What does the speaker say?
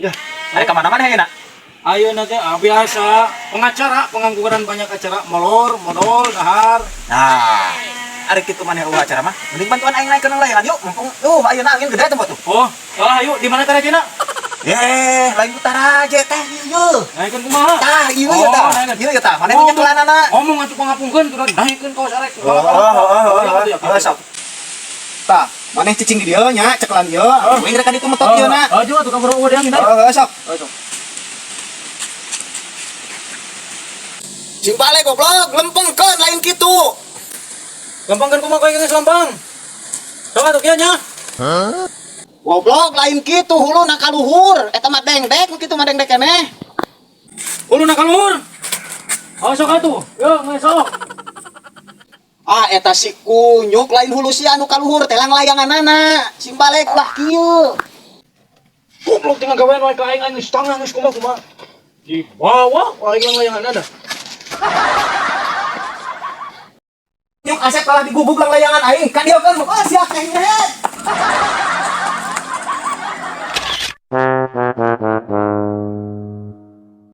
Ya. Ada ka mana-mana ayeuna? Ayeuna teh biasa pengacara, pengangguran banyak acara, molor, modal, dahar. Nah, ari kitu maneh eueuh acara mah. Mending bantuan aing naikeun layangan yuk, mumpung ayeuna angin gede tempat tuh. Oh, ayo di mana tarajena? Eh, lain taraje teh ieu. Naikeun kumaha? Tah, ieu ya tah. Oh, Ieu ya tah. Maneh punya celanana. Ngomong atuh pangapungkeun tuh naikeun kaos arek. Oh, sok. Tah, maneh cicing di dieu nya, cekelan ieu. Aing rek ka ditu metot ieu na. Oh, juga tuh kabur eueuh deang. Heeh, sok. Oh, sok. Sing balik goblok, lempengkeun lain kitu. Lempangkeun kumaha kowe geus lempang? Sok atuh kieu nya. Goblok lain kitu huluna ka luhur. Eta mah dengdek nu kitu mah dengdek keneh. Huluna ka luhur. Oh, sok atuh. Yo, geus sok. Ah, eta si kunyuk lain hulu sia anu ka luhur teh langlayanganana. Sing balik ulah kieu. Goblok tinggal gawean wae ka aing aing geus tangan geus kumaha kumaha. Di bawah aing langlayangan ada. Nyuk asep kalah digugug langlayangan aing. Ka dieu kan oh sia kehed.